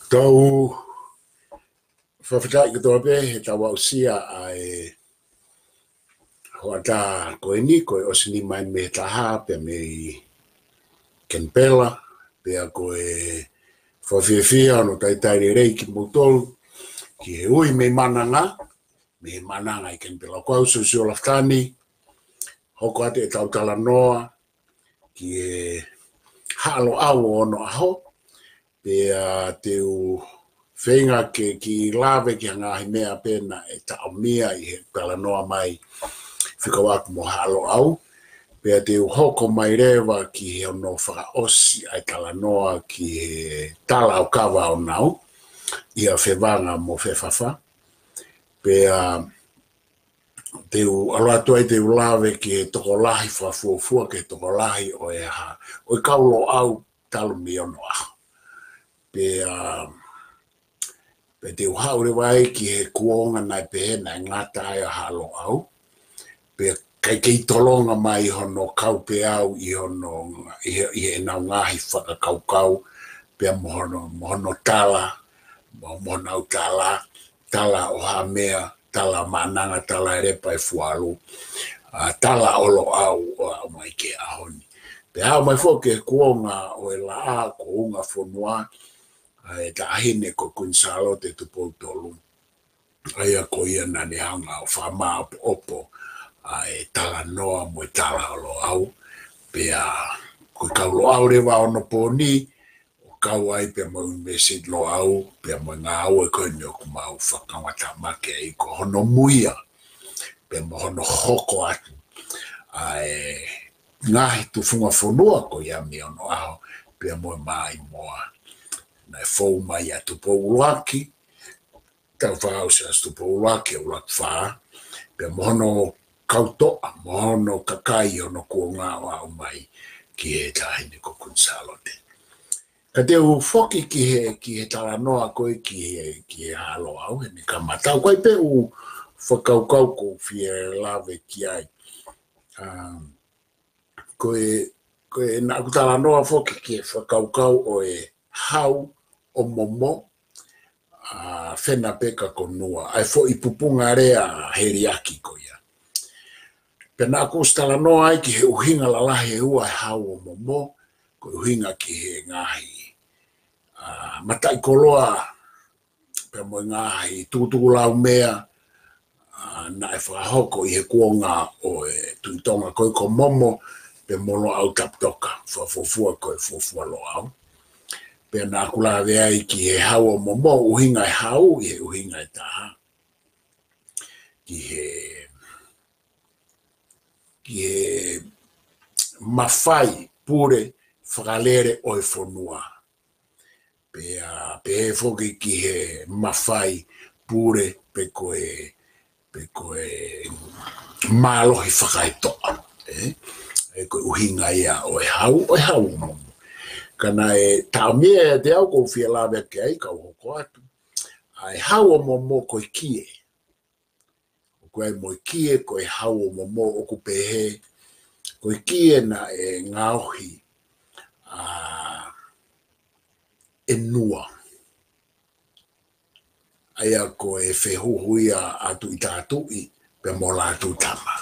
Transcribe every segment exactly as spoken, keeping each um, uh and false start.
Tau fakafetaʻi kotoa pē he tau aʻusia ʻa e hoʻatā ko eni, ko e ʻosi nima eni mei he taha pea mei Kenipela, pea ko e fakafiefia hono talitali lelei kimoutolu ki he ui mei Mananga, mei Mananga ʻi Kenipela. Ko au Siosiua Lafitani, hoko atu e tau talanoa ki he Haʻa Loʻau ʻo onoʻaho, pea te u feinga ke kiʻi lave ki he ngaahi meʻa pē naʻe taʻomia ʻi he talanoa mai fekauʻaki mo Haʻa Loʻau, pea te u hoko mai leva ki hono fakaʻosi ʻa e talanoa ki he tala ʻo Kavaonau, ʻIa Fevanga mo Fefafa, pea te u ʻalu atu ai te u lave ki he tokolahi, fakafuofua ki he tokolahi ʻo e hā, ʻo e kau Loʻau talu mei onoʻaho. Pea, pea te u haʻu leva ai ki he kuonga naʻe pehē naʻe ngata ai ʻa Haʻa Loʻau. Pea ʻikai kei tolonga mai hono kaupeau ʻi hono, ʻi he, ʻi heʻenau ngaahi fakakaukau, pea mo hono, mo hono tala, mo, mo honau tala, tala ʻo Haʻamea, tala Mananga, tala ʻElepa ʻe Fualu, ʻa, tala ʻo Loʻau ʻo aʻu mai ki he ʻaho ni. Pea haʻu mai foki ki he kuonga ʻo e laʻā ko Ungafonua, ʻa e Taʻahine ko Kuini Sālote Tupou Tolu. ʻA ia ko ia naʻa ne hanga ʻo fakamāʻopoʻopo ʻa e talanoa mo e tala ʻo Loʻau. Pea ko e kau Loʻau leva ʻo onopooni, ʻo kau ai pea mo e ʻUnivēsiti Loʻau, pea mo e ngāue ko eni ʻoku mau fakaongo atu mai ki ai ko hono muia, pea mo hono hoko atu ʻa e ngaahi tufunga fonua ko ia mei onoʻaho, pea mo e maʻimoa. Naʻe fou mai ʻa Tupou ʻUluaki, Taufaʻahau Siaosi Tupou ʻUluaki, ʻUluaki Fā, pea mo hono kau toʻa, mo hono kakai ʻi hono kuonga ʻo aʻu mai ki he Taʻahine ko Kuini Sālote. Ka te u foki ki he, ki he talanoa ko ē ki he, ki he Haʻa Loʻau, he ne kamata. ʻOku ʻi ai pē ʻeku fakakaukau ʻoku ou fie lave ki ai. Um, ko e, ko e naʻa ku talanoa foki ki he fakakaukau ʻo e hau ʻo momo, ʻa, fena pē ka ko nua, ʻa e foʻi pupunga lea heliaki ko ia. Pea naʻa ku ʻosi talanoa ai ki he ʻuhinga lalahi ʻe ua ʻa e hau ʻo momo, ko e ʻuhinga ki he ngaahi, ʻa, mataʻikoloa, pea mo e ngaahi tukutukulaumea, ʻa, naʻe fakahoko ʻi he kuonga ʻo e Tuʻi Tonga ko ē ko Momo, pea mo Loʻau Taputoka, fakafuofua ko e fuofua Loʻau. Pea naʻa ku lave ai ki he hau ʻo momo, ʻuhinga e hau ʻi he ʻuhinga ʻe taha, ki he, ki he mafai pule fakalele ʻo e fonua. Pea, pea foki ki he mafai pule pe ko e, pe ko e mālohi fakaetoʻa, ē? ʻE ko e ʻuhinga ia ʻo e hau, ʻo e hau ʻo momo. Ka naʻe taʻomia ʻiate au ʻoku ou fie lave ki ai, kau hoko atu. ʻA e hau ʻo momo ko e kie. ʻOku ʻi ai mo e kie ko e hau ʻo momo ʻoku pehē, ko e kie naʻe ngaohi, ʻa, ʻe Nua. ʻA ia ko e fehuhu ia ʻa Tuʻi Tatuʻi, pea mo Lātūtama.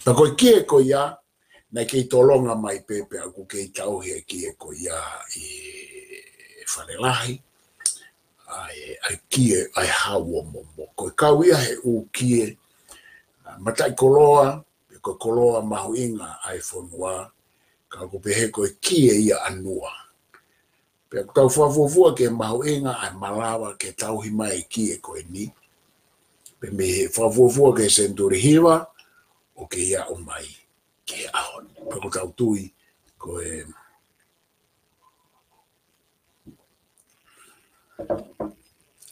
Pea ko e kie ko ia, naʻe kei tolonga mai pē pea ʻoku kei tauhi e kie ko ia ʻi Falelahi, ʻa e, ʻa e kie, ʻa e hau ʻo momo. Ko e kau ia he ʻū kie, ʻa, mataʻikoloa, pe ko e koloa mahuʻinga ʻa e fonua, ka ʻoku pehē ko e kie ia ʻa Nua. Pea ʻoku tau fakafuofua ki he mahuʻinga ʻa e malava ke tauhi mai e kie ko eni. Pea mei he fakafuofua ki he senituli hiva, ʻo kei aʻu mai ki he ʻaho ni. Pea ʻoku tau tui, ko e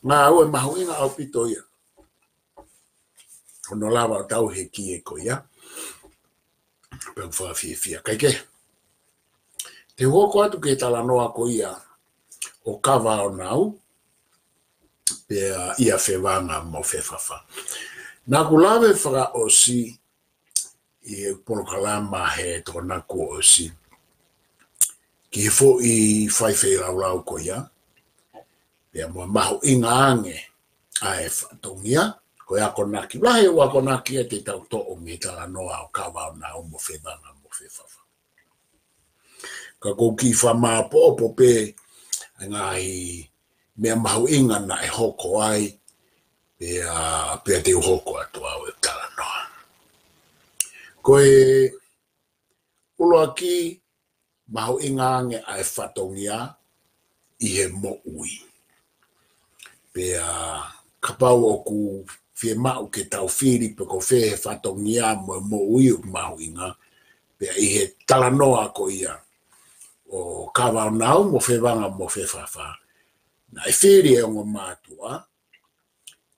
ngāue mahuʻinga ʻaupito ia. Ko hono lava ʻo tauhi e kie ko ia. Pea ʻoku fakafiefia. Kae kehe, te u hoko atu ki he talanoa ko ia ʻo Kavaonau, pea ʻIa Fevanga mo Fefafa. Naʻa ku lave fakaʻosi ʻi he polokalama he Tokonaki kuo ʻosi ki he foʻi fai feilaulau ko ia. pea mo e mahuʻinga ange ʻa e fatongia, ko e akonaki, lahi ʻo e akonaki ʻe te tau toʻo mei he talanoa ʻo Kavaʻonau mo Fevanga mo Fefafa. Ka ʻoku ou kiʻi fakamāʻopoʻopo pē ʻa e ngaahi meʻa mahuʻinga naʻe hoko ai, pea, pea te u hoko atu au e talanoa. Ko e ʻuluaki, mahuʻinga ange ʻa e fatongia ʻi he moʻui. Pea kapau ʻoku fiemaʻu ke tau fili pe ko fē he fatongia mo e moʻui ʻoku mahuʻinga, pea ʻi he talanoa ko ia ʻo Kavaʻonau mo Fevanga mo Fefafa, naʻe fili e ongo mātuʻa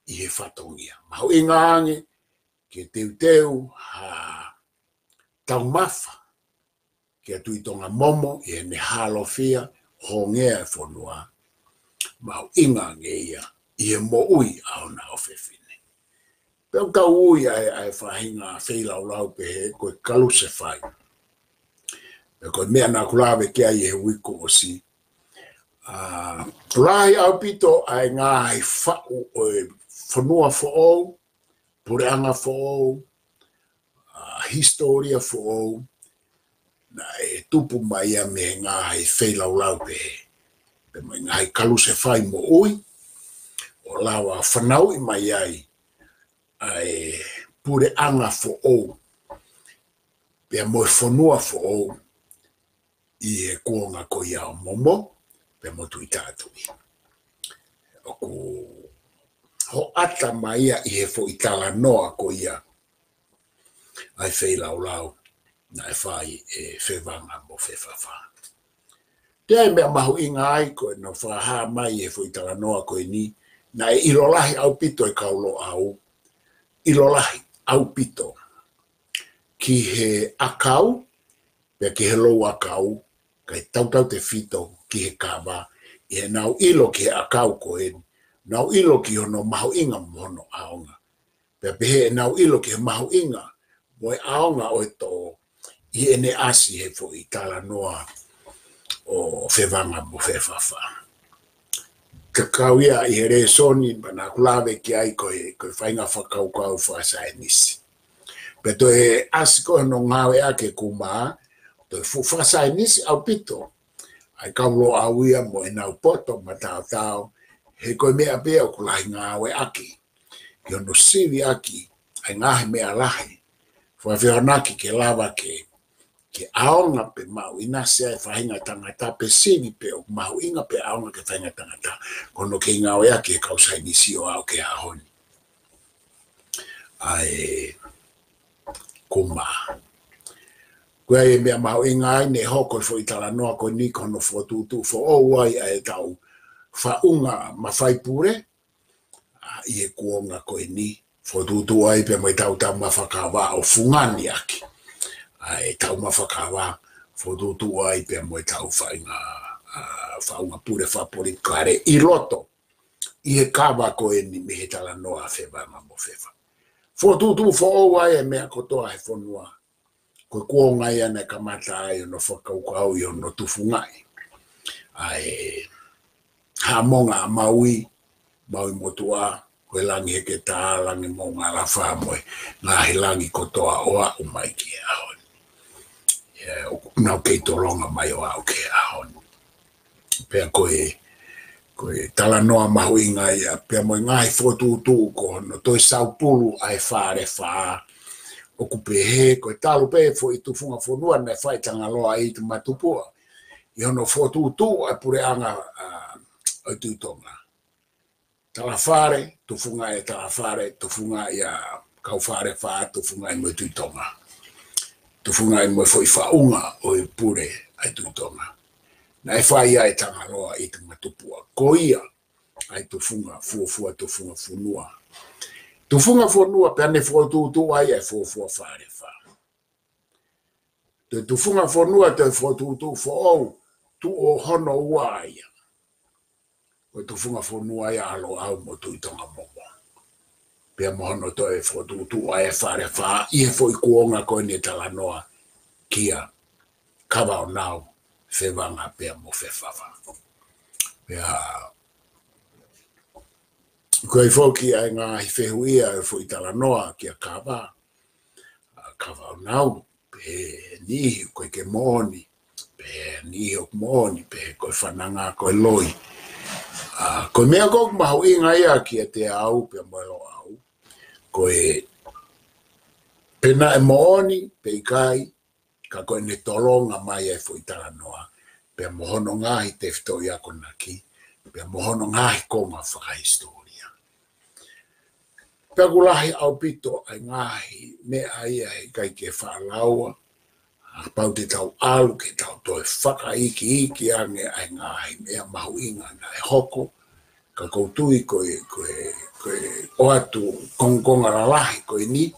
ʻi he fatongia. Mahuʻinga ange ke teuteu ha taumafa kia Tuʻi Tonga Momo ʻi heʻene halofia, hongea e fonua, mahuʻinga ange ia ʻi he moʻui ʻa hona ʻofefine. Pea ʻoku tau ui ʻa e, ʻa e faʻahinga feilaulau pehē ko e kalusefai. Pea ko e meʻa naʻa ku lave ki ai he uike kuo ʻosi. ʻA, lahi ʻaupito ʻa e ngaahi faʻu ʻo e fonua foʻou, puleʻanga foʻou, ʻa, hisitōlia foʻou, naʻe tupu mai ia mei he ngaahi feilaulau pehē, pea mo e ngaahi kalusefai moʻui, ʻo lava fanauʻi mai ai ʻa e puleʻanga foʻou, pea mo e fonua foʻou, ʻi he kuonga ko ia ʻo Momo, pea mo Tuʻitātui. ʻOku hoʻata mai ia ʻi he foʻi talanoa ko ia ʻa e feilaulau naʻe fai ʻe Fevanga mo Fefafa. Pea ʻi ai e meʻa mahuʻinga ai ko ʻenau fakahā mai ʻi he foʻi talanoa ko eni, naʻe ʻilo lahi ʻaupito e kau Loʻau, ʻilo lahi ʻaupito ki he ʻakau, pea ki he louʻakau, kae tautautefito ki he kava, ʻi heʻenau ʻilo ki he ʻakau ko eni, nau ʻilo ki hono mahuʻinga mo hono ʻaonga. Pea pehē ʻenau ʻilo ki he mahuʻinga mo e ʻaonga ʻo e tō, ʻi heʻene ʻasi he foʻi talanoa ʻo Fevanga mo Fefafa. Ka kau ia ʻi he lēsoni, pea naʻa ku lave ki ai ko e, ko e faʻahinga fakakaukau fakasaienisi. Pea toe ʻasi ko hono ngāueʻaki ʻe Kuma, toe fuʻu fakasaienisi ʻaupito ʻa e kau Loʻau ia mo ʻenau poto mataotao, he ko e meʻa pē ʻoku lahi ngāueʻaki ki hono siviʻaki ʻa e ngaahi meʻa lahi, fakafehoanaki ke lava ke, ke ʻaonga pe maʻu ʻinasi ʻa e faʻahinga tangata pe sivi pe ʻoku mahuʻinga pe ʻaonga ki he faʻahinga tangata, ko hono kei ngāueʻaki ʻe he kau saienisi ʻo aʻu ki he ʻaho ni. ʻA e Kuma. Ko e meʻa mahuʻinga ai naʻe hoko e foʻi talanoa ko eni ko hono fokotuʻutuʻu foʻou ai ʻa e tau faʻunga mafai pule, ʻa, ʻi he kuonga ko eni, fokotuʻutuʻu ai pea mo e tau taumafa kava ʻo fungani ʻaki ʻa e taumafa kava, fokotuʻutuʻu ai pea mo e tau faʻahinga, ʻa, faʻunga pule fakapolitikale ʻi loto ʻi he kava ko eni mei he talanoa ʻa Fevanga mo Fefafa. Fokotuʻutuʻu foʻou ai e meʻa kotoa he fonua. Ko e kuonga ia naʻe kamata ai hono fakakaukau ʻi hono tufungaʻi ʻa e Haʻamonga ʻa Maui, Maui Motuʻa, ko e Langi Heketā, Langi Moʻungalafa mo e ngaahi langi kotoa ʻo aʻu mai ki he ʻaho ni. ʻIo, ʻoku nau kei tolonga mai ʻo aʻu ki he ʻaho ni. Pea ko e, ko e talanoa mahuʻinga ia, pea mo e ngaahi fokotuʻutuʻu ko hono toe saupulu ʻa e Falefā. ʻOku pehē, ko e talu pē foʻi tufunga fonua naʻe fai ʻe Tangaloa ʻi Tuʻi Matupuʻa, ʻi hono fokotuʻutuʻu ʻa e puleʻanga, ʻa, ʻo e Tuʻi Tonga. Talafale, tufunga ʻe Talafale, tufunga ia kau Falefā, tufunga ʻi mo e Tuʻi Tonga. Tufunga ʻi mo e foʻi faʻunga ʻo e pule ʻa e Tuʻi Tonga. Naʻe fai ia ʻe Tangaloa ʻi Tuʻi Matupuʻa. Ko ia ʻa e tufunga fuofua tufunga fonua. Tufunga fonua pea ne fokotuʻutuʻu ai ʻa e fuofua Falefā. Toe tufunga fonua toe fokotuʻutuʻu foʻou, tuʻo hono ua ia. Ko e tufunga fonua ia ʻa Loʻau mo Tuʻi Tonga Momo. Pea mo hono toe fokotuʻutuʻu ʻa e Falefā ʻi he foʻi kuonga ko eni talanoa kia Kavaʻonau, Fevanga pea mo Fefafa. Pea Ko e foki ʻa e ngaahi fehuʻia ʻo e foʻi talanoa kia Kava, ʻa Kava ʻo nau, pe niʻihi ʻoku ʻikai ke moʻoni, pe niʻihi ʻoku moʻoni, pe ko e fananga ko e loi. ʻA, ko e meʻa ʻoku mahuʻinga ia kiate au pea mo e Loʻau, ko e pe naʻe moʻoni pe ʻikai, ka ko ʻene tolonga mai ʻa e foʻi talanoa, pea mo hono ngaahi tefitoʻi akonaki, pea mo hono ngaahi konga fakahisitōlia. Pea ʻoku lahi ʻaupito ʻa e ngaahi meʻa ia he ʻikai ke faʻa laua, ʻa kapau te tau ʻalu ke tau toe fakaikiiki ange ʻa e ngaahi meʻa mahuʻinga naʻe hoko, ka ʻoku ou tui ko e, ko e, ko e ʻoatu kongokonga lalahi ko eni,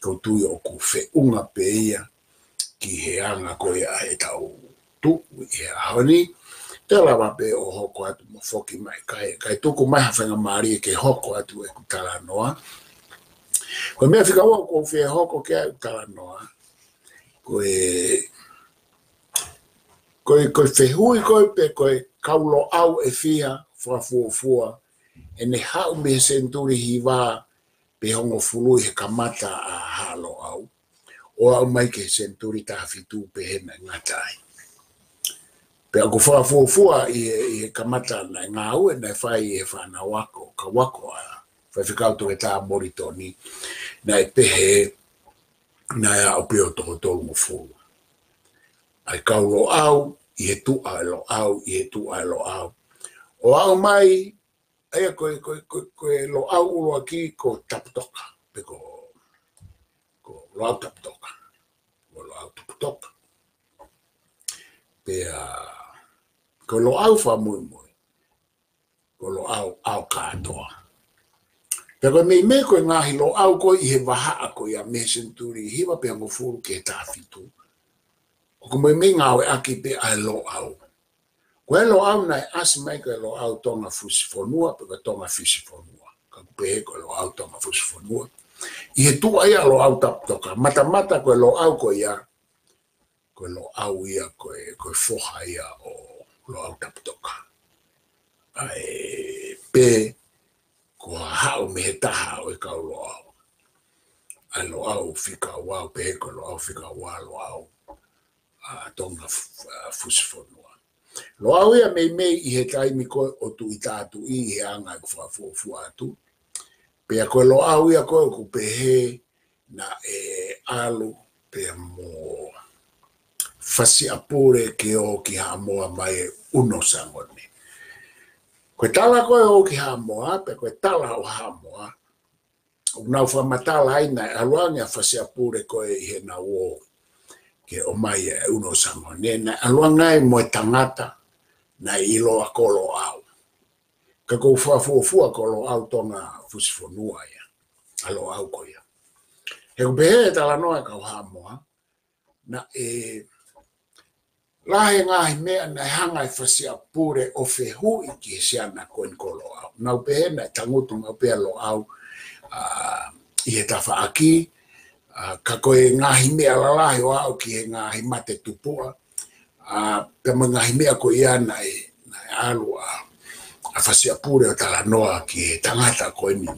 ʻoku ou tui ʻoku feʻunga pē ia ki he anga ko ia ʻetau tuʻu ʻi he ʻaho ni, te lava pē ʻo hoko atu mo foki mai kae, kae tuku mai ha faingamālie ke hoko atu ʻeku talanoa. Ko e meʻa fika ua ʻoku ou fie hoko ki ai ʻeku talanoa, ko e, ko e, ko e fehuʻi ko ē pe ko e kau Loʻau ʻe fiha fakafuofua ʻene haʻu mei he senituli hiva pe hongofulu ʻi he kamata ʻa Haʻa Loʻau, ʻo aʻu mai ki he senituli taha fitu pe ʻe ngata ai. Pea ʻoku fakafuofua ʻi he, ʻi he kamata naʻe ngāue naʻe fai ʻe he fānau ako, kau ako ʻa Faifekau Toketā Molitoni, naʻe pehē naʻe aʻu pē ʻo toko tolungofulu ʻa e kau Loʻau ʻi he tuʻa ʻo e Loʻau, ʻi he tuʻa ʻo e Loʻau, ʻo aʻu mai, ʻa ia ko e, ko e, ko e, ko e Loʻau ʻuluaki ko Taputoka, pe ko, ko Loʻau Taputoka, ko Loʻau Taputoka. Pea ko Loʻau fakamuimui ko Loʻau ʻAokatoa. Pea ko e meimei ko e ngaahi Loʻau ko ē ʻi he vahaʻa ko ia mei he senituli hiva pe hongofulu ki he taha fitu, ʻoku meimei ngāueʻaki pē ʻa e Loʻau. Ko e Loʻau naʻe ʻasi mai ko e Loʻau Tonga Fusifonua, pe ko Tonga Fisifonua. Ka ʻoku pehē ko e Loʻau Tonga Fusifonua. ʻI he tuʻa ia ʻo Loʻau Taputoka, matamata ko e Loʻau ko ia, ko e Loʻau ia ko e, ko e foha ia ʻo Loʻau Taputoka. ʻA ē pē ko e haʻu mei he taha ʻo e kau Loʻau. ʻA e Loʻau fika ua, pehē ko e Loʻau fika ua Loʻau, ʻa Tonga F-, ʻa Fusifonua. Loʻau ia meimei ʻi he taimi ko ē ʻo Tuʻi Tātuʻi ʻi he anga ʻeku fakafuofua atu. Pea ko e Loʻau ia ko ē ʻoku pehē naʻe ʻalu pea mo Fasiʻapule ke ō ki Haʻamoa mei ʻUnosangone. Ko e tala ko ē ʻo ō ki Haʻamoa, pe ko e tala ʻo Haʻamoa, ʻoku nau fakamatala ai naʻe ʻalu ange ʻa Fasiʻapule ko ē ʻi heʻenau ō ke ō mai ʻa ʻUnosangone, naʻe ʻalu ange ai mo e tangata naʻe ʻiloa ko Loʻau. Ka ʻoku fakafuofua ko Loʻau Tonga Fusifonua ia, ʻa Loʻau ko ia. He ʻoku pehē ʻe he talanoa ʻa e kau Haʻamoa, naʻe lahi e ngaahi meʻa naʻe hanga ʻe Fasiʻapule ʻo fehuʻi ki he siana ko eni ko Loʻau. Nau pehē naʻe tangutu maʻu pē ʻa Loʻau, ʻa, ʻi he tafaʻaki, ʻa, ka ko e ngaahi meʻa lalahi ʻo aʻu ki he ngaahi mate tupuʻa, ʻa, pea mo e ngaahi meʻa ko ia naʻe, naʻe ʻalu ʻa, ʻa Fasiʻapule ʻo talanoa ki he tangata ko eni.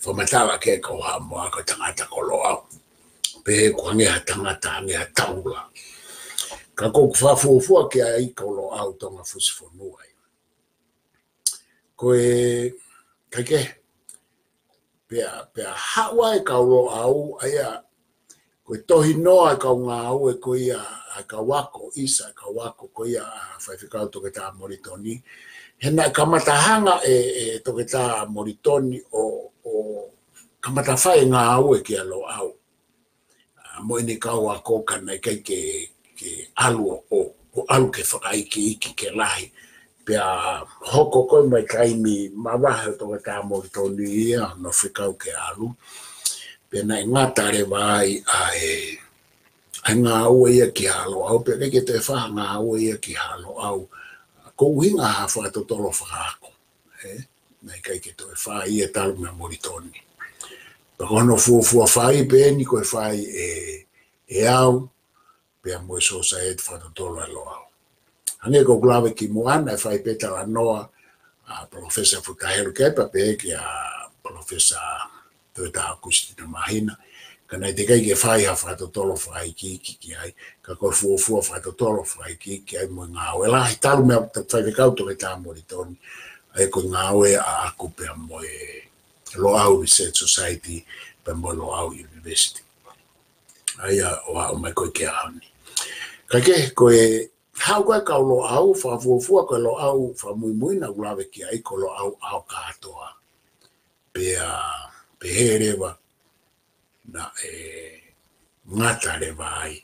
Fakamatala ki ai ʻe he kau Haʻamoa ko e tangata ko Loʻau. Pehē ʻoku hangē ha tangata, hangē ha taula. Ka ʻoku fakafuofua ki ai ko Loʻau Tonga Fusifonua ia. Ko e, kae kehe, pea, pea haʻu ai e kau Loʻau, ʻa ia, ko e tohinoa ʻa e kau ngāue ko ia, ʻa e kau ako, ʻisa ʻa e kau ako ko ia, ʻa Faifekau Toketā Molitoni. He naʻe kamata hanga ʻe, ʻe Toketā Molitoni ʻo, ʻo kamata fai e ngāue kia Loʻau. ʻA, mo ʻene kau ako ka naʻe ʻikai ke, ke ʻalu ʻo, ʻo, ʻo ʻalu ke fakaikiiki ke lahi. Pea hoko ko ē mai taimi mavahe ʻo Toketā Molitoni ia, hono fekau ke ʻalu. Pea naʻe ngata leva ai ʻa e, ʻa e ngāue ia ki Haʻa Loʻau, pea ʻikai ke toe fai ha ngāue ia ki Haʻa Loʻau. Ko e ʻuhinga ha fakatotolo fakaako. ʻE, naʻe ʻikai ke toe fai ia talu meia Molitoni. Pea ko hono fuofua fai pē eni ko e fai ʻe, ʻe au, pea mo e Sōsaieti Fakatotolo ʻa Loʻau. Hangē ko ʻeku lave kimuʻa naʻe fai pē talanoa ʻa Palōfesa Futa Helu ki ai, pea pehē kia Palōfesa Toita Aokusitino Māhina, ka naʻe teʻeki ai ke fai ha fakatotolo fakaikiiki ki ai, ka ko e fuofua fakatotolo fakaikiiki ki ai mo e ngāue lahi talu mei he Faifekau Toketā Moulitoni, ʻa ia ko e ngāue ʻaʻaku pea mo e Loʻau Research Society, pea mo e Loʻau University. ʻA ia ʻo aʻu mai ko ē ki he ʻaho ni. Kae kehe, ko e haʻu ko ē kau Loʻau, fakafuofua ko e Loʻau fakamuimui naʻa ku lave ki ai ko Loʻau ʻAokātoa. Pea, pehē leva naʻe ngata leva ai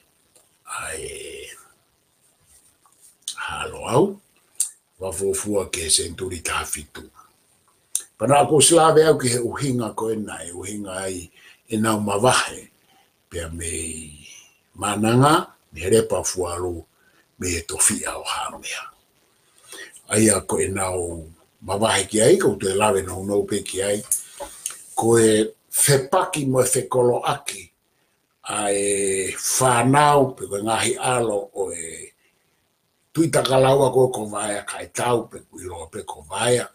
ʻa e Haʻa Loʻau, fakafuofua ki he senituli taha fitu. Pea naʻa ku ʻosi lave au ki he ʻuhinga ko ē naʻe ʻuhinga ai ʻenau mavahe, pea mei Maʻananga, mei he Lepa Fualu, mei he tofiʻa ʻo Haʻamea. ʻA ia ko ʻenau mavahe ki ai, ʻoku ou toe lave nounou pē ki ai, ko e fepaki mo e fekoloʻaki ʻa e fānau pe ko e ngaahi ʻalo ʻo e Tuʻi Takalaua ko ē ko Vaea, kae tau pē ʻoku ʻiloa pē ko Vaea,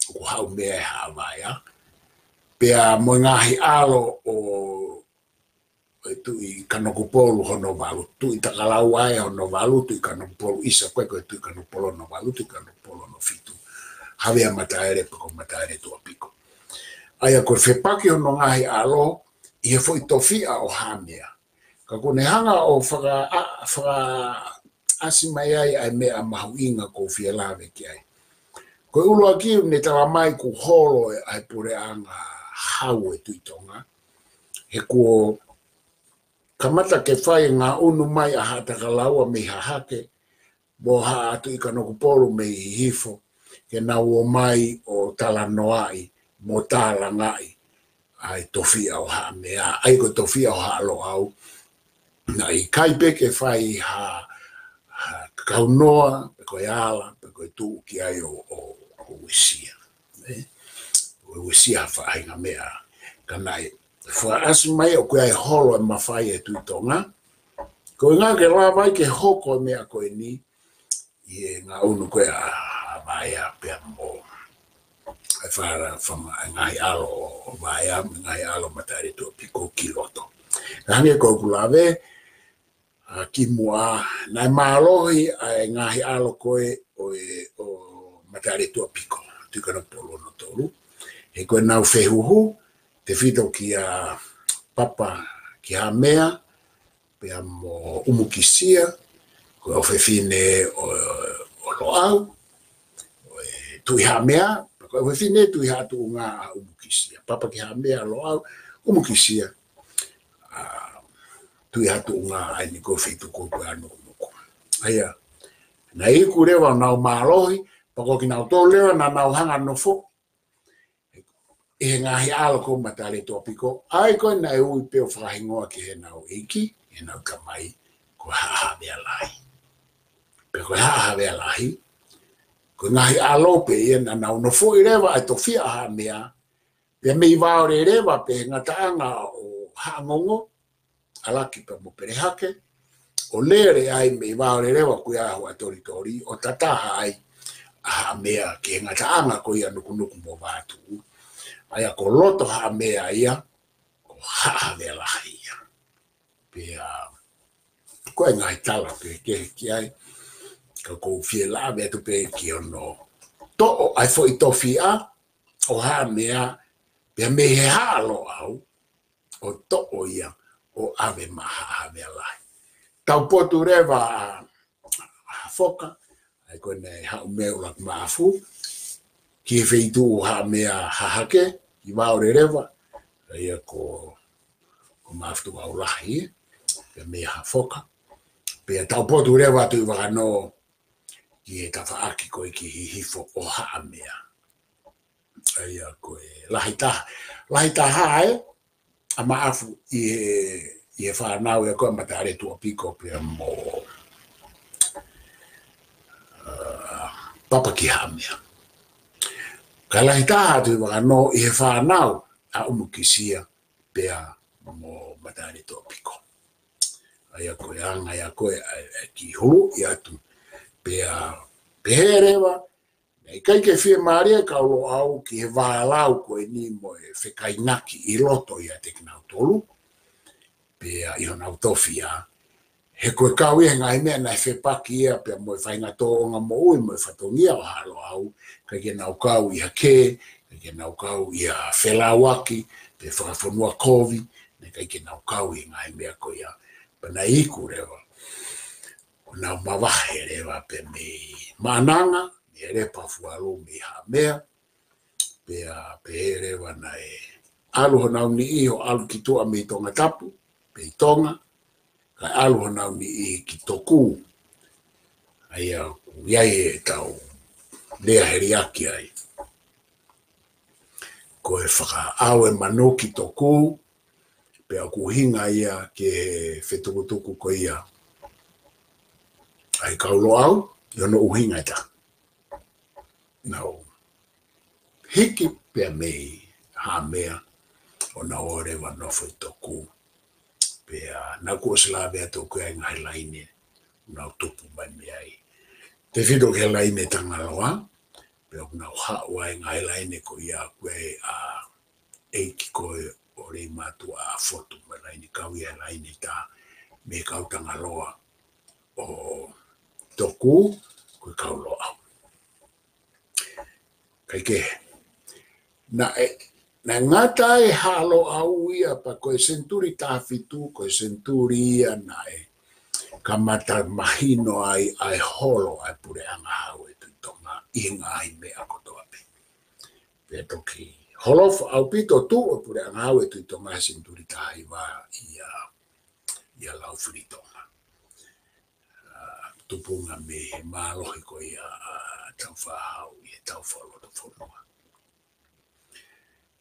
ʻoku haʻu mei ai e Haʻa Vaea. Pea mo e ngaahi ʻalo ʻo e Tuʻi Kanokupolu hono valu, Tuʻi Takalaua ē hono valu, Tuʻi Kanokupolu ʻisa ko ē ko e Tuʻi Kanokupolu hono valu, Tuʻi Kanokupolu hono fitu. Havea Mataele pe ko Mataeletuʻapiko. ʻA ia ko e fepaki hono ngaahi ʻalo ʻi he foʻi tofiʻa ʻo Haʻamea. Ka ʻoku ne hanga ʻo faka-, ʻa-, fakaʻasi mai ai ʻa e meʻa mahuʻinga ʻoku ou fie lave ki ai. Ko e ʻuluaki, ne talamai kuo holo ʻa e puleʻanga hau ʻo e Tuʻi Tonga. He kuo kamata ke fai e ngaʻunu mai ʻa Haʻa Takalaua mei Hahake, mo Haʻa Tuʻi Kanokupolu mei Hihifo, ke nau ō mai ʻo talanoaʻi mo tālangaʻi ʻa e tofiʻa ʻo Haʻamea, ʻa ia ko e tofiʻa ʻo Haʻa Loʻau. Naʻe ʻikai pē ke fai ha, ha kaunoa, pe ko e ala, pe ko e tuʻu ki ai ʻo, ʻo, ʻo uesia. Ē? ʻO uesia ha faʻahinga meʻa. Ka naʻe fakaʻasi mai ʻoku ʻi ai e holo e mafai ʻa e Tuʻi Tonga. Ko e ʻuhinga ke lava ai ke hoko e meʻa ko eni, ʻi he ngaʻunu ko ē ʻa, ʻa Vaea pea mo e fala fama, e ngaahi ʻalo ʻo Vaea, mo e ngaahi ʻalo Mataeletuʻapiko ki loto. Ka hangē ko ʻeku lave ʻa kimuʻa, naʻe mālohi ʻa e ngaahi ʻalo ko ē ʻo e, ʻo Mataeletuʻapiko, Tuʻi Kanokupolu hono tolu. He ko ʻenau fehuhu, tefito kia Papa ki Haʻamea, pea mo ʻUmukisia, ko e ʻofefine ʻo, ʻo Loʻau, ʻo e Tuʻi Haʻamea, pea ko e ʻofefine Tuʻi Haʻatuʻunga ʻa ʻUmukisia. Papa ki Haʻamea, Loʻau, ʻUmukisia, ʻa, Tuʻi Haʻatuʻunga ʻa eni ko e feituʻu ko ē ʻoku ʻanukunuku. ʻA ia, naʻe iku leva ʻenau mālohi, pea ko kinautolu leva naʻa nau hanga ʻo nofo ʻi he ngaahi ʻalo ko ē ʻo Mataeletuʻapiko, ʻa ia ko ē naʻe ui pē ʻo fakahingoa ki heʻenau ʻeiki, heʻenau tamai, ko Haʻa Havea Lahi. Pea ko Haʻa Havea Lahi, ko e ngaahi ʻalo pē ia naʻa nau nofoʻi leva ʻa e tofiʻa ʻo Haʻamea, pea mei Vaoleleva pē he ngataʻanga ʻo Haʻangongo, ʻAlaki pea mo Pelehake, ʻo lele ai mei Vaoleleva kuo ʻi ai e Huʻatolitoli, ʻo tataha ai ʻa Haʻamea ki he ngataʻanga ko ia ʻo Nukunuku mo Vatuʻu. ʻA ia ko loto Haʻamea ia, ko Haʻa Havea Lahi ia. Pea, ko e ngaahi tala pē kehe ki ai, ka ʻoku ou fie lave atu pē ki hono toʻo ʻa e foʻi tofiʻa ʻo Haʻamea, pea mei he Haʻa Loʻau, ʻo toʻo ia ʻo ʻave maʻa Haʻa Havea Lahi. Taupotu leva ʻa, ʻa Hafoka, ʻa ia ko ʻene haʻu mei ʻUluaki Maʻafu, ki he feituʻu ʻo Haʻamea Hahake, ʻi Vaoleleva, ʻa ia ko, ko Maʻafutuʻau Lahi, pea mei Hafoka. Pea taupotu leva ʻa Tuʻivakanō ki he tafaʻaki ko ē ki Hihifo ʻo Haʻamea. ʻA ia ko e lahi taha, lahi taha ē, ʻa Maʻafu ʻi he, ʻi he fānau ē ko ē ʻa Mataeletuʻapiko pea mo, ā, Papa ki Haʻamea. Ka lahi taha ʻa Tuʻivakanō ʻi he fānau ʻa ʻUmukisia pea mo Mataeletuʻapiko. ʻA ia ko e anga ia ko ē ʻa e, ʻa e kiʻi huluʻi atu. Pea, pehē leva, ne ʻIkai ke fiemālie e kau Loʻau ki he vālau ko eni mo e fekainaki ʻi loto ʻiate kinautolu, pea ʻi honau tofiʻa. He ko e kau ia he ngaahi meʻa naʻe fepaki ia pea mo e faʻahinga tōʻonga moʻui mo e fatongia ʻo Haʻa Loʻau, ʻikai ke nau kau ʻi ha kē, ʻikai ke nau kau ʻi ha felauaki, pe fakafonua kovi, naʻe ʻikai ke nau kau ʻi he ngaahi meʻa ko ia. Pea naʻe iku leva ʻo nau mavahe leva pē mei Maʻananga, mei Lepa Fualu, mei Haʻamea, pea pehē leva naʻe ʻalu honau niʻihi ʻo ʻalu ki tuʻa mei Tongatapu, mei Tonga, kae ʻalu honau niʻihi ki Tokū. ʻA ia ʻoku ʻi ai ʻetau lea heliaki ai. Ko e fakaʻau e manu ki Tokū, pea ʻoku ʻuhinga ia ki he fetukutuku ko ia ʻa e kau Loʻau, ʻi hono ʻuhinga ʻe taha. Nau hiki pea mei Haʻamea ʻo nau ō leva ʻo nofo ʻi Tokū. Pea naʻa ku ʻosi lave atu ʻoku ʻi ai e ngaahi laine ʻoku nau tupu mai mei ai. Tefito ki he laine Tangaloa, pea ʻoku nau haʻu ai e ngaahi laine ko ia ʻoku ʻi ai ʻa e ʻeiki ko ē ʻo Leimātuʻa, ʻa Fotu, mo e laine kau ia he laine ʻe taha mei he kau Tangaloa ʻo Tokū, ko e kau Loʻau. Kae kehe, naʻe, naʻe ngata ai e Haʻa Loʻau ia pea ko e senituli taha fitu, ko e senituli ia naʻe kamata mahino ai ʻa e holo ʻa e Puleʻanga Hau ʻo e Tuʻi Tonga ʻi he ngaahi meʻa kotoa pē. Pea toki holofa ʻaupito tuʻu ʻa e Puleʻanga Hau ʻo e Tuʻi Tonga he senituli taha hiva ʻia, ʻia Laufilitonga. ʻA, tupunga mei he mālohi ko ia ʻa Tāufaʻāhau ʻi he Tāufaʻālotofonua.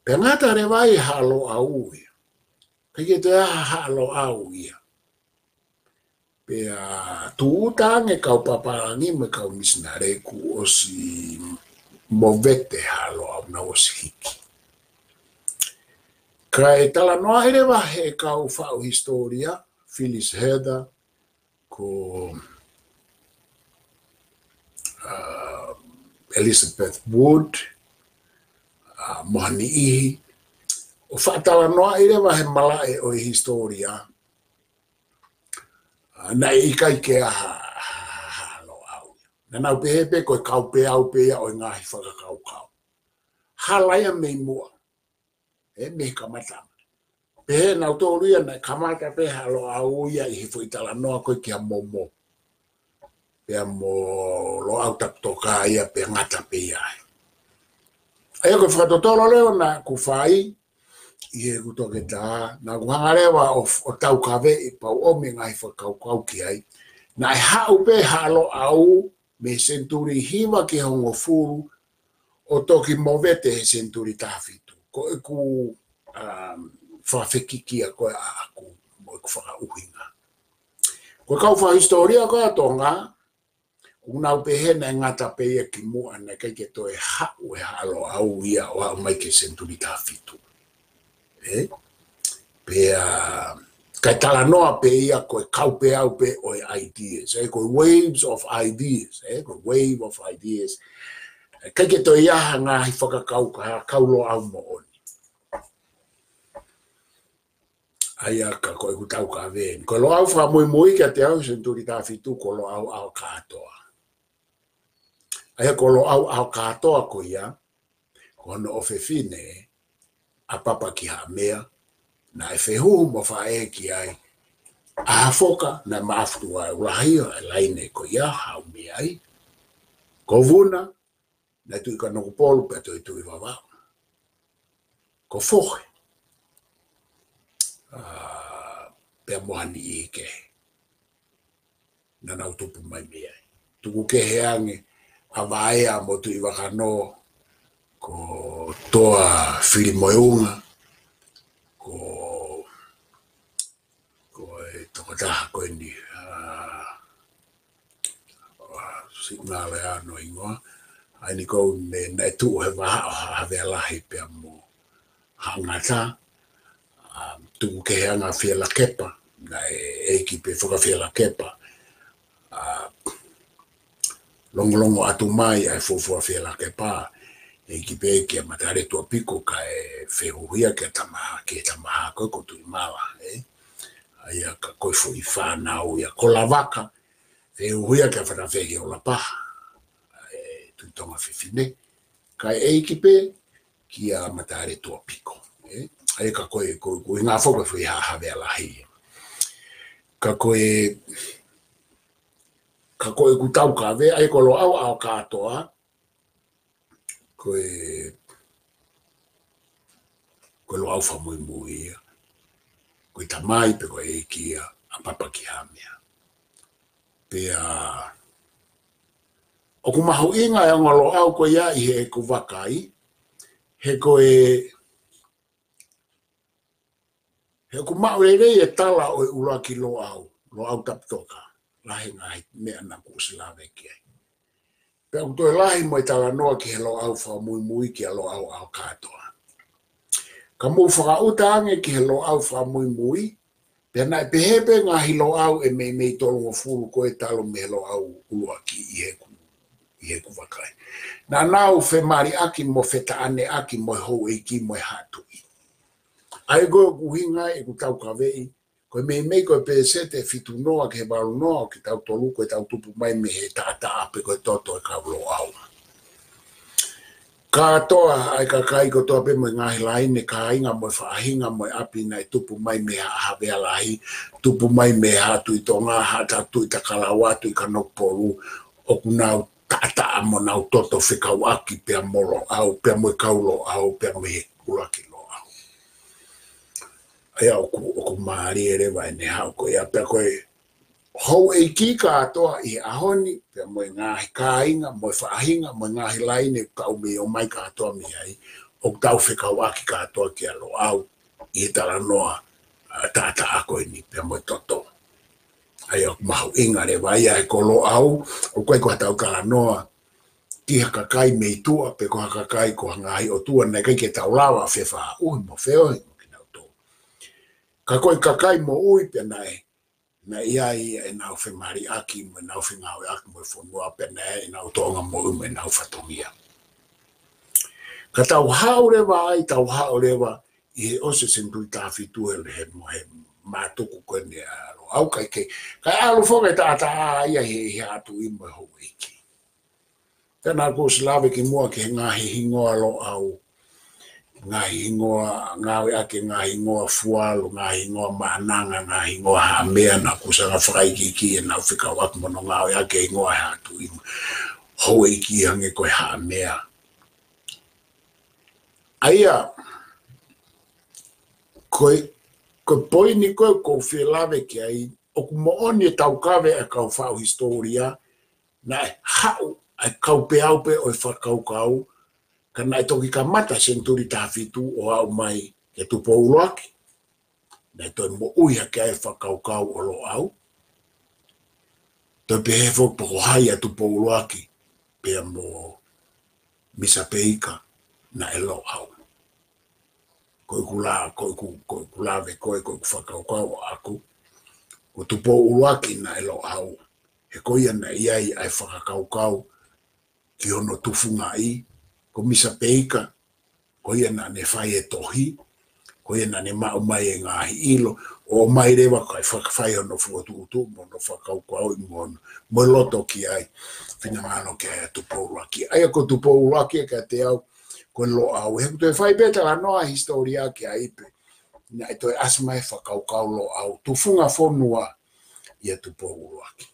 Pea ngata leva ai e Haʻa Loʻau ia. ʻIkai ke toe ʻi ai ha Haʻa Loʻau ia. Pea tūʻuta ange e kau pāpālangi mo e kau misinale kuo ʻosi movete e Haʻa Loʻau, nau ʻosi hiki. Kae talanoaʻi leva ʻe he kau faʻu hisitōlia, Phyllis Hertha, ko, ʻa, Elizabeth Wood, ʻa, mo ha niʻihi, ʻo faʻa talanoaʻi leva he malaʻe ʻo e hisitōlia, ʻa, naʻe ʻikai ke ʻi ai ha, ha, ha Haʻa Loʻau. Naʻa nau pehē pē ko e kaupeau pē ia ʻo e ngaahi fakakaukau. Hala ia mei muʻa. ʻE, mei he kamata. Pehē ʻe nautolu ia naʻe kamata pē Haʻa Loʻau ia ʻi he foʻi talanoa ko ē kia Momo. Pea mo Loʻau Taputoka ia pea ngata pē ia ai. ʻA ia ko e fakatotolo leva naʻa ku fai, ʻi heʻeku toketā, naʻa ku hanga leva ʻo, ʻo taukaveʻi pea u ʻomi e ngaahi fakakaukau ki ai. Naʻe haʻu pē Haʻa Loʻau mei he senituli hiva ki he hongofulu, ʻo toki movete he senituli taha fitu. Ko ʻeku, um, fakafekikia ko ē ʻaʻaku mo ʻeku fakaʻuhinga. Ko e kau faʻu hisitōlia ko ē ʻa Tonga, ʻoku nau pehē naʻe ngata pē ia ki muʻa, naʻe ʻikai ke toe haʻu e Haʻa Loʻau ia ʻo aʻu mai ki he senituli taha fitu. ʻE? Pea, kae talanoa pē ia ko e kaupeau pē ʻo e ideas, ʻe, ko e waves of ideas, ʻe, ko e wave of ideas. ʻIkai ke toe ʻi ai ha ngaahi fakakaukau, ha kau Loʻau moʻoni. ʻA ia ka ko ʻeku taukave eni. Ko Loʻau fakamuimui kiate au he senituli taha fitu ko Loʻau ʻAokatoa. ʻA ia ko Loʻau ʻAokatoa ko ia, ko hono ʻofefine ʻa Papakihāmea, naʻe fehuhu mo faʻē ki ai ʻa Hafoka, naʻe Maʻafutuʻa ʻUluaki, ʻa e laine ko ia, haʻu mei ai. Ko Vuna, naʻe Tuʻi Kanokupolu pea toe Tuʻi Vavaʻu. Ko Fohe, ʻa, pea mo ha niʻihi kehe naʻa nau tupu mai mei ai. Tuku kehe ange ʻa Vaea mo Tuʻivakanō, ko Toafilimoeunga, ko, ko e tokotaha ko eni, ʻa, ʻa, siʻi ngale ano ingoa, ʻa eni ko ē naʻe tuʻu he vahaʻa ʻo Haʻa Havea Lahi pea mo Haʻa Ngata, ʻa, tuku kehe ange ʻa Fielakepa, naʻe ʻeiki pē Fakafielakepa, ʻa, longolongo atu mai ʻa e fuofua Fielakepa, ʻEiki pē kia Mataletuʻapiko kae fehuhuia kia Tamaha, kia Tamaha ko ē ko Tuʻimala, ē. ʻA ia ka ko e foʻi fānau ia ko Lavaka, fehuhuia kia Fatafehi ʻo Lapaha, ē, Tuʻi Tonga Fefine, kae ʻEiki pē kia Mataletuʻapiko, ē. ʻA ia ka ko e, ko, ko e ngaahi foʻi, foʻi Haʻa Havea Lahi. Ka ko e, ka ko ʻeku taukave, ʻa ia ko Loʻau ʻAokatoa, ko e, ko Loʻau fakamuimui ia. Ko e tamai pē ko e ʻeiki ia ʻa Papakihāmea. Pea ʻoku mahuʻinga e ongo Loʻau ko ia ʻi heʻeku vakai, he ko e, he ʻoku maʻu lelei e tala ʻo e ʻuluaki Loʻau, Loʻau Tapitoka, lahi e ngaahi meʻa naʻá ku ʻosi lave ki ai. Pea ʻoku toe lahi mo e talanoa ki he Loʻau fakamuimui kia Loʻau ʻAokatoa. Ka mou fakaʻuta ange ki he Loʻau fakamuimui, pea naʻe pehē pē ngaahi Loʻau ʻe meimei tolungofulu ko ē talu mei he Loʻau ʻuluaki ʻi heʻeku, ʻi heʻeku vakai. Naʻa nau femaliʻaki mo fetaʻaneʻaki mo e houʻeiki mo e haʻa tuʻi. ʻA ia ko ʻeku ʻuhinga ʻeku taukaveʻi, ko e meimei ko e pēseti ʻe fitu noa ki he valu noa ʻo kitautolu ko ʻetau tupu mai mei he taʻataʻa pe ko e toto e kau Loʻau. Kātoa ʻa e kakai kotoa pē mo e ngaahi laine, kāinga mo e faʻahinga mo e ʻapi naʻe tupu mai mei Haʻa Havea Lahi, tupu mai mei Haʻa Tuʻi Tonga, Haʻa Tuʻi Takalaua, Tuʻi Kanokupolu, ʻoku nau taʻataʻa mo nau toto fekauʻaki pea mo Loʻau, pea mo e kau Loʻau, pea mo e ʻuluaki Loʻau. ʻA ia ʻoku, ʻoku mālie leva ʻene haʻu ko ia, pea ko e houʻeiki kātoa ʻi he ʻaho ni, pea mo e ngaahi kāinga, mo e faʻahinga, mo e ngaahi laine, kau mei ʻomai kātoa mei ai, ʻoku tau fekauʻaki kātoa kia Loʻau ʻi he talanoa, ʻa, taʻataʻa ko eni, pea mo e toto. ʻA ia ʻoku mahuʻinga leva ia he ko Loʻau, ʻoku ʻikai ko haʻatau talanoa ki ha kakai mei tuʻa, pe ko ha kakai ko ha ngaahi ʻotua naʻe ʻikai ke tau lava fefaʻuhi mo feohi mo kinautolu. Ka ko e kakai moʻui pea naʻe, naʻe ʻi ai ʻenau femaliʻaki mo ʻenau fengāueʻaki mo e fonua pea naʻe ʻi ai ʻenau tōʻonga moʻui mo ʻenau fatongia. Ka tau haʻu leva ai, tau haʻu leva ʻi he ʻosi e senituli taha fitu he, he, he mātuku ko eni ʻa Loʻau kae ke, kae ʻalu foki e taʻataʻa ia he, he haʻa tuʻi mo e houʻeiki. Pea naʻá ku ʻosi lave kimuʻa ki he ngaahi hingoa Loʻau, ngaahi hingoa, ngāueʻaki e ngaahi hingoa Fualu, ngaahi hingoa Maʻananga, ngaahi hingoa Haʻamea, naʻá ku ʻosi hanga ʻo fakaikiiki ʻenau fekauʻaki mo hono ngāueʻaki e hingoa e haʻa tuʻi mo e houʻeiki hangē ko e Haʻamea. ʻA ia, ko e, ko e poini ko ē ʻoku ou fie lave ki ai, ʻoku moʻoni e taukave ʻa e kau faʻu hisitōlia, naʻe haʻu ʻa e kau peau pē ʻo e fakakaukau, ka naʻe toki kamata senituli taha fitu ʻo aʻu mai kia Tupou ʻUluaki. Naʻe toe moʻui hake ai e fakakaukau ʻo Loʻau. Toe pehē foki pe ko hai ʻa Tupou ʻUluaki, pea mo Misa Peika naʻe Loʻau. Ko ʻeku la, ko ʻeku, ko ʻeku lave ko ē, ko ʻeku fakakaukau ʻaʻaku, ko Tupou ʻUluaki naʻe Loʻau. He ko ia naʻe ʻi ai ʻa e fakakaukau ki hono tufungaʻi, ko Misa Peika, ko ia naʻá ne fai e tohi, ko ia naʻá ne maʻu mai e ngaahi ʻilo, ʻo ʻomai leva kae fakafai hono fokotuʻutuʻu mo hono fakakaukauʻi mo hono, mo e loto ki ai, finangalo ki ai ʻa Tupou ʻUluaki. ʻA ia ko Tupou ʻUluaki ʻa kiate au, ko e Loʻau. He ʻoku toe fai pē talanoa hisitōlia ki ai pē. Naʻe toe ʻasi mai e fakakaukau Loʻau, tufunga fonua ʻia Tupou ʻUluaki.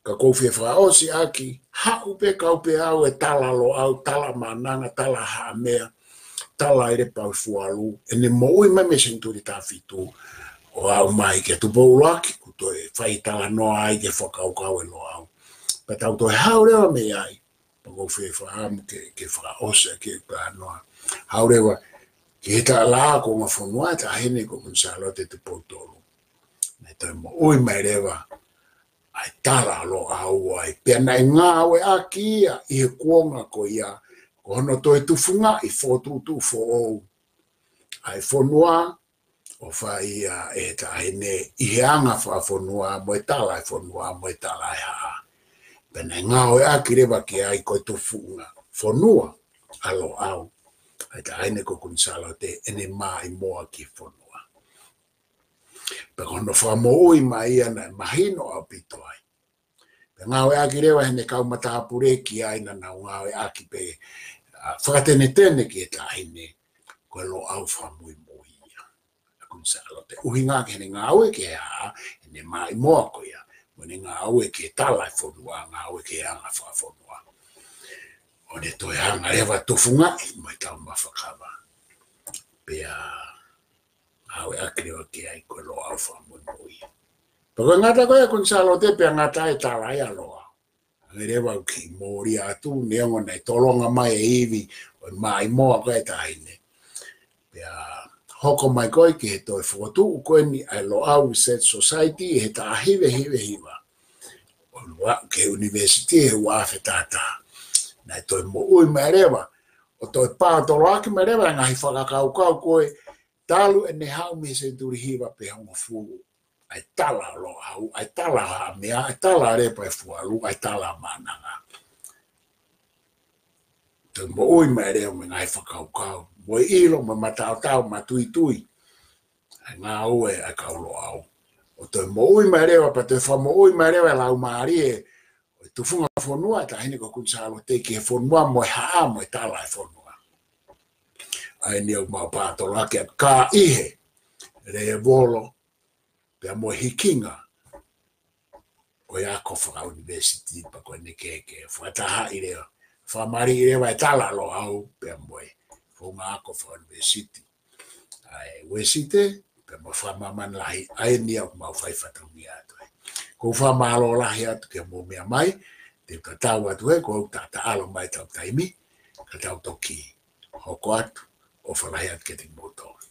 Ka ʻoku ou fie fakaʻosi ʻaki, haʻu pē kau peau e tala Loʻau, tala Maʻananga, tala Haʻamea, tala ʻElepau Fualu, ʻene moʻui mai mei he senituli taha fitu, ʻo aʻu mai kia Tupou ʻUluaki, kuo toe fai talanoa ai ki he fakakaukau e Loʻau. Pea tau toe haʻu leva mei ai, pea ʻoku ou fie fakaʻamu ke, ke fakaʻosi ʻaki e talanoa. Haʻu leva ki he tala kuonga fonua, Taʻahine ko Kuini Sālote Tupou Tolu. Naʻe toe moʻui mai leva ʻa e tala Loʻau ai, pea naʻe ngāueʻaki ia ʻi he kuonga ko ia, ko hono toe tufungaʻi, fokotuʻutuʻu foʻou ʻa e fonua, ʻo fai ia ʻe Taʻahine ʻi he anga fakafonua mo e tala e fonua mo e tala e haʻa. Pea naʻe ngāueʻaki leva ki ai ko e tufunga fonua ʻa Loʻau, ʻa e taʻahine ko Kuini Sālote, ʻene maʻimoa ki he fonua. Pea ko hono fakamoʻui mai ia naʻe mahino ʻaupito ai. Pea ngāueʻaki leva heʻene kau matāpule ki ai, naʻa nau ngāueʻaki pē, ʻa, fakatenetene ki he taʻahine ko e Loʻau fakamuimui ia ʻa Kuini Sālote. ʻUhinga ki heʻene ngāue ki he haʻa, heʻene maʻimoa ko ia, mo ʻene ngāue ki he tala e fonua, ngāue ki he anga fakafonua. ʻO ne toe hanga leva ʻo tufungaʻi mo e taumafa kava. Pea ngāueʻaki leva ki ai ko e Loʻau fakamuimui. Pea ko e ngata ko ia ʻa Kuini Sālote, pea ngata e tala ia ʻa Loʻau. Hangē leva ʻoku kiʻi mōlia atu, neongo naʻe tolonga mai e ivi ʻo e maʻimoa ko ia ʻa e taʻahine. Pea hoko mai ko ē ki he toe fokotuʻu ko eni ʻa e Loʻau Research Society ʻi he taha hiva hiva hiva. ʻO aʻu ki he ʻunivēsiti he ua afe taha taha. Naʻe toe moʻui mai leva, ʻo toe pātoloaki mai leva e ngaahi fakakaukau ko ē talu ʻene haʻu mei he senituli hiva pe hongofulu. ʻA e tala ʻo Loʻau, ʻa e tala ʻo Haʻamea, ʻa e tala ʻo Lepa ʻi Fualu, ʻa e tala ʻo Maʻananga. Toe moʻui mai leva mo e ngaahi fakakaukau, mo e ʻilo, mo e mataotao matuitui ʻa e ngāue ʻa e kau Loʻau. ʻO toe moʻui mai leva, pea toe fakamoʻui mai leva e laumālie ʻo e tufunga fonua ʻa e taʻahine ko Kuini Sālote ki he fonua mo e haʻa mo e tala e fonua. ʻA eni ʻoku mau pātoloaki atu, ka ʻi he lēvolo pea mo e hikinga ʻo e ako fakaʻunivēsiti, pea ko ʻene kehekehe, fakatahaʻi leva, fakamaliʻi leva e tala ʻa Loʻau pea mo e founga ako fakaʻunivēsiti ʻa e Uēsite, pea mo e fakamāmani lahi, ʻa eni ʻoku mau fai fatongia atu ai. ʻOku ou fakamālō lahi atu ki hoʻomou meʻa mai, te u tatau atu he kuo taʻataʻalo mai ʻetau taimi, ka tau toki hoko atu, ʻofa lahi atu kiate kimoutolu.